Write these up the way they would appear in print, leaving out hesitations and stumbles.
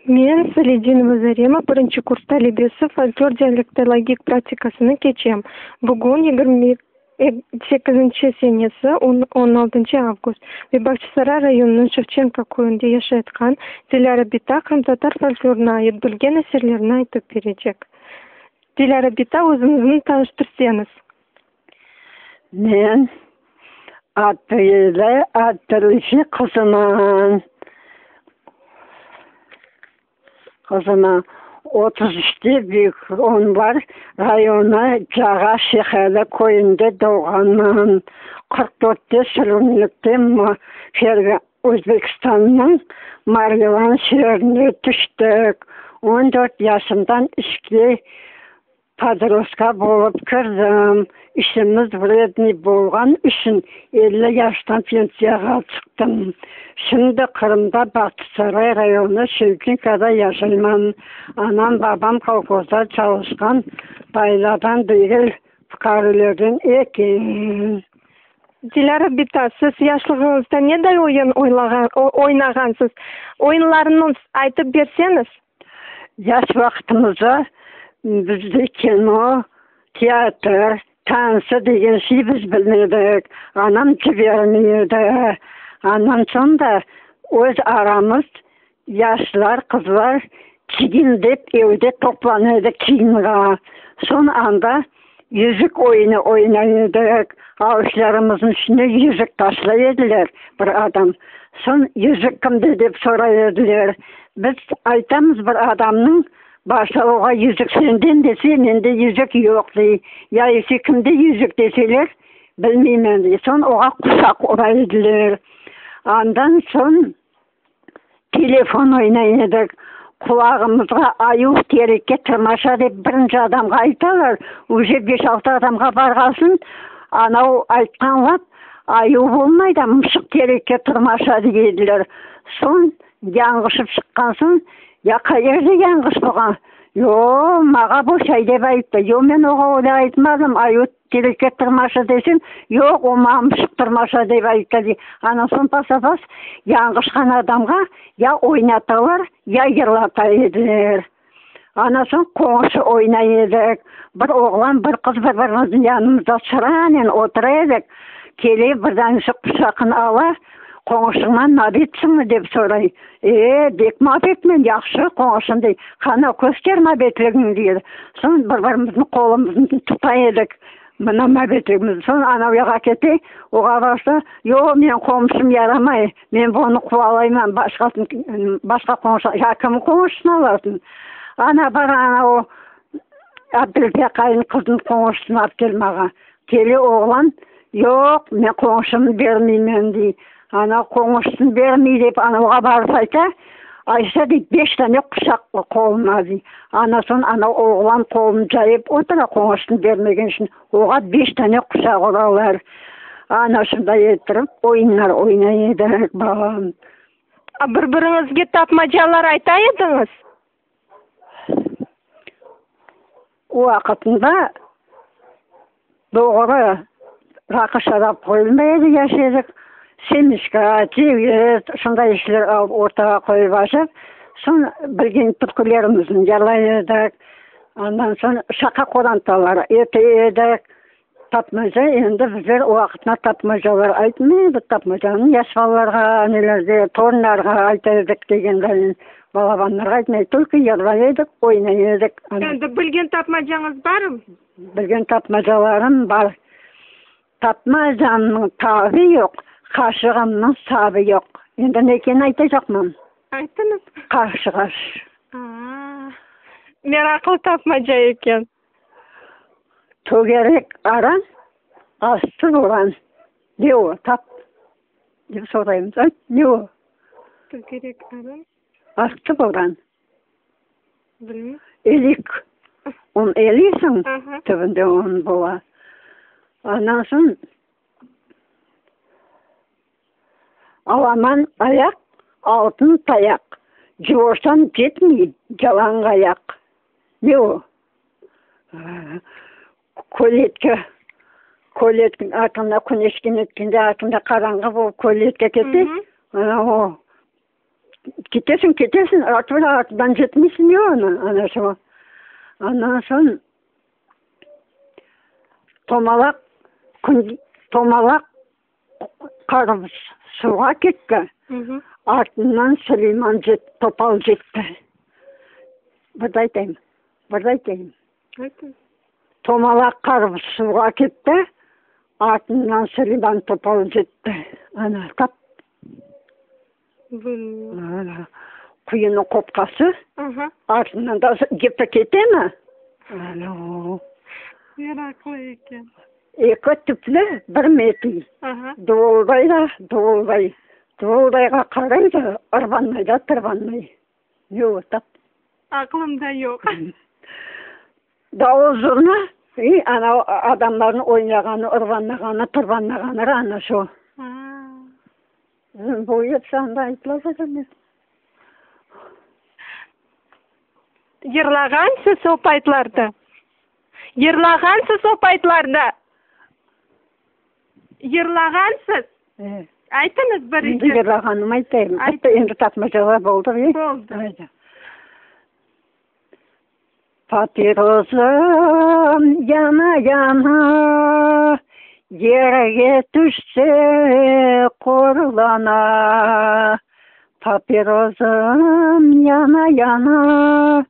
Men, Saledinova Zarema, birinci kurs talebesi, folklor dialektologik praktikasını keçem. Bugün 28-nci senesi, on altıncı avgust, ve Bağçasaray rayonınıñ Şevçenko köyünde yaşayatqan Dilâra bita qırımtatar folklorına ait bilgen eserlerini aytıp berecek. Dilâra bita, özüñizni tanıştırseñiz. Men Aprele adlı qızıman. Qızıman. 33-te Büyük Onlar rayonı Cağa şeheri köyünde doğğanman. 44-te sürgünlikte Özbekistannıñ Margilan şeerine tüştik. 14 yaşımdan işke Podrostka bolıp kirdim. İşimiz vrednıy bolğan içün 50 yaştan pensiyağa çıqtım. Şimdi Qırımda Bağçasaray rayonı Şevkinkada yaşayman. Anam, babam kolhozda çalışqan baylardan degil, fuqarelerden eken. Dilâra bita, siz yaşlığıñızda neday oyun oynağansız? Oyunlarıñız aytıp berseñiz? Yaş vaqtımızda bizde kino, teatr, tansı degen şey biz bilmedik. Anam cibermey edi. Andan soñ da öz aramız, yaşlar, qızlar çigin dep evde toplana edik çiginğa. Soñ anda yüzük oyunı oynay edik. Avuçlarımıznıñ içine yüzük taşlay ediler bir adam. Soñ yüzük kimde dep soray ediler. Biz aytamız bir adamnıñ barsa oğa yüzük senden dese, mende yüzük yoq dey. Ya ise kimde yüzük deseler, bilmeymen dey. Soñ oğa quşaq ura ediler. Andan soñ telefon oynay edik. Qulağımızğa ayuv terekke tırmaşa dep birinci adamğa aytalar, uje beş-altı adamğa barğasın, anav aytqan laf ayuv olmay da, mışıq terekke tırmaşa dey ediler. Soñ Yañğışıp çıqqan soñ, ya qayerde yañğış bolğan? Yo, mağa bu şay dep ayttı. Yo, men oğa öyle aytmadım, ayuv terekke tırmaşa desem, yoq, o mağa mışıq tırmaşa dep ayttı, dey. Andan soñ pas-a-pas yañğışqan adamğa ya oynatalar, ya yırlata ediler. Andan soñ qoñşı oynay edik. Bir oğlan, bir qız bir-birimizniñ yanımızda sıranen otura edik. Kele, bir danesi quşaqını ala, Qoñşıñman mabetsiñmi? dep soray. E, bek mabetmen, yahşı qoñşım, dey. Qana, köster mabetligiñni, dey. Soñ bir-birimizniñ qolumıznı tuta edik, mına mabetligimizni. Soñ anav yağa kete, oğa barsa, Yoq, menim qomşum yaramay, Men bunı quvalayman, başqasını, başqa qoñşı, ya kimniñ qoñşusını alasıñ? Ana, bar, ana o Abdülpi aqaynıñ qızınıñ qoñşusını alıp kel mağa. Kele oğlan, yoq, men qoñşumnı bermeymen, dey. Ana, qoñşusını bermey dep, ana oğa barıp ayta, aysa, dey, beş dane quşaq qoluna, dey. Ana, soñ ana oğlan qolunı cayıp otura qoñşusını bermegen içün. Oğa beş dane quşaq uralar. Ana şunday ettirip oyunlar oynay edik, balam. A bir-biriñizge tapmacalar ayta ediñiz? O vaqıtında doğru raqı-şarap qoyulmay edi, yaş edik. Semişka, ceviz, şunday işler alıp ortağa qoyıp aşap, soñ bilgen türkülerimizni yırlay edik. Ondan soñ şaqa qorantalar ete edik. Tapmaca endi bizler o vaqıtlar tapmacalar aytmay edik, tapmacanı yaş balalarğa, nelerge, torunlarğa ayta edik degendayin, balabanlarğa aytmay, tolko yırlay edik, oynay edik. Endi bilgen tapmacañız barmı? Bilgen tapmacalarım bar. Tapmacamnıñ tabı yoq, qaşığımnıñ sabı yoq. Endi ne ekenini aytacaqman. Aytıñız. Qaşıq aş. A-a, meraqlı tapmaca eken. Tögerek aran, astı boran. Ne o, tap, dep soraymız. Ayt, ne o? Tögerek aran. Astı boran. Bilmeyim. Elik. Un eleysiñ, tübünde un bola. Ondan soñ alaman ayaq, altın tayaq, cıvorsan ketmey yalañ ayaq. Ne o? Köletke, köletniñ artında küneşke netkende artında qaranğı bolıp köletke kete, ana o. Ketesiñ, ketesiñ, artıdan jetmeysiñ yoq ana, ana şu. Ondan soñ tomalaq kün, tomalaq qarabız suvğa ketti, artından Suleyman topal jetti. Bir de aytayım, bir de aytayım. Aytıñ. Tomalaq qarabız suvğa ketti, artından Suleyman topal jetti. Ana, tap. Bilmiyorum. Quyunıñ qopqası artından da gepi ketemi? Ana o. Meraqlı eken. Eki tüplü bir metiy. Duvulday da duvulday. Duvuldayğa qaray da ırbanmay da tırbanmay. Ne o tap. Aqlımda yoq. Davul zurna, i, ana adamlarnıñ oynağanı, ırbanlağanı, tırbanlağanı ana şu. Bu episi anda aytıla zaten. Yırlağansız o paytlarda? Yırlağansız o paytlarda? Yırlağansız? Aytıñız bir Endi yırlağanımı aytayım. Endi tapmacalar boldı. Boldı. Papirosım yana-yana, Yerge tüşse qorlana. Papirosım yana-yana,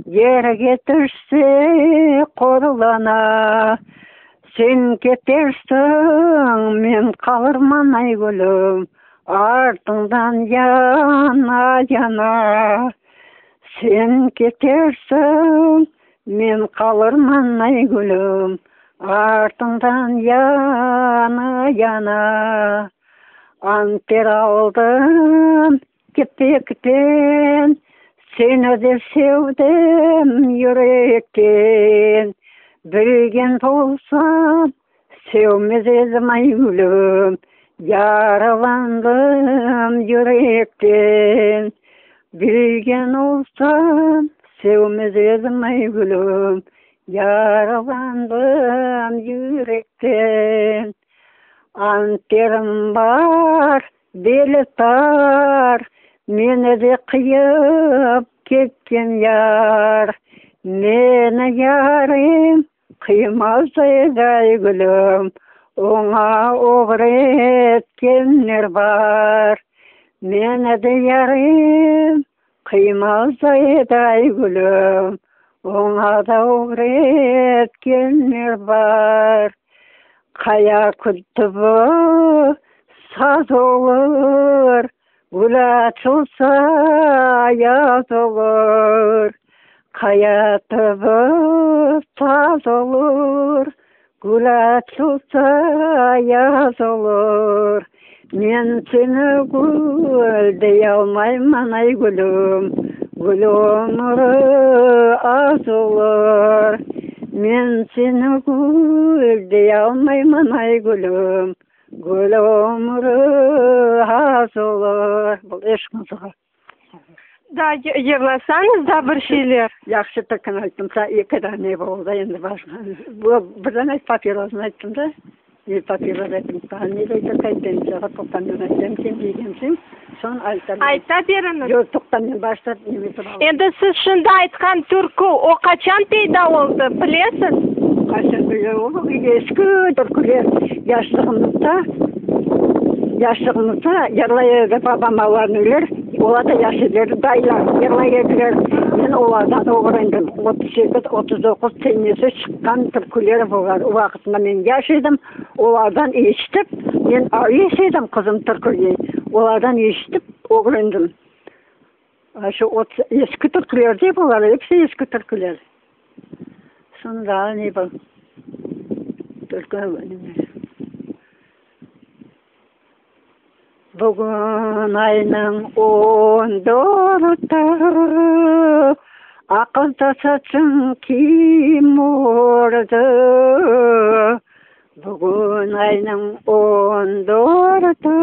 Yerge tüşse qorlana. Sen ketersiñ, men qalırman, Aygülüm, Artıñdan yana-yana. Sen ketersiñ, men qalırman, Aygülüm, Artıñdan yana-yana. Anter aldım kepekten, Seni de sevdim yürekten. Bilgen bolsam, sevmez edim, Aygülüm, Yaralandım yürekten. Bilgen olsam, sevmez edim, Aygülüm, Yaralandım yürekten. Anterim bar, beli tar, Meni de qıyıp ketken yar. Meni yarım qıymaz edi, Aygülüm, Oña ögretkenler bar. Meni de yarım qıymaz edi, Aygülüm, Oña da ögretkenler bar. Qaya tübü saz olur, Gül açılsa yaz olur. Qaya tübü saz olur, Gül açılsa yaz olur. Men seni gül dey almayman, Aygülüm, Gül ömüri az olur. Men seni gül dey almayman, Aygülüm, Gül ömüri az olur. Bu eşq mızığı. Daa yırlasañız da bir şeyler. Yahşı türküni ayttım, ta eki dane boldı endi başqa. Bu bir dane papirosnı ayttım da. Bir papiros ayttım. Daa ne de türkü aytayım, sağa toqta men aytayım, sen degensıñ, soñ aytarım. Ayta beriñiz. Yoq, toqta men başta nemetip alayım. Endi siz şimdi aytqan türkü, o qaçan peyda oldı, bilesiz? Qaçan peyda oldı? Eski türküler yaşlığımızda, yaşlığımızda yırlay edi babam, alanıylar. Olar da yaş ediler, dayılar yırlay ediler. Men olardan ögrendim. 38, 39 senesi çıqqan türküler olar. O vaqıtında men yaş edim. Olardan eşitip, men aves edim, qızım, türküge. Olardan eşitip ögrendim. Şu eski türküler de bular, episi eski türküler. Soñ daa ne bar? Türkü Bugün aynıñ on dörtü, Aqılda saçıñ kim ördi? Bugün aynıñ on dörtü,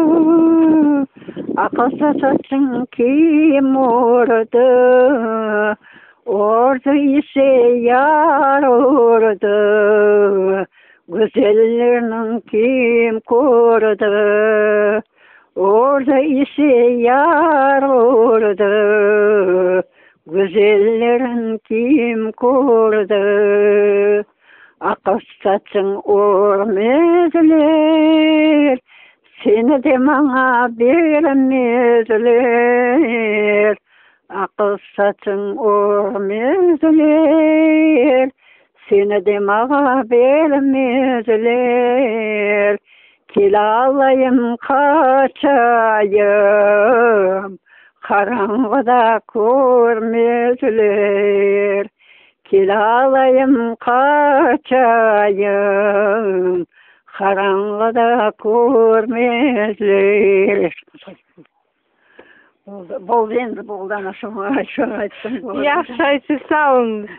Aqılda saçıñ kim ördi? Ördi ise yar ördi, Güzellerniñ kim kördi? Urdı ise yar urdı, Güzellerin kim kördi? Aqız saçıñ örmezler, Seni de maña bermezler. Aqız saçıñ örmezler, Seni de maña bermezler. Kel alayım, qaçayım, Qaranğıda körmezler. Kel alayım, qaçayım, Qaranğıda körmezler. Boldı, boldı endi, boldı, ana şoña, şoña aytsam bolır. Yahşı aytsız, sağ oluñız.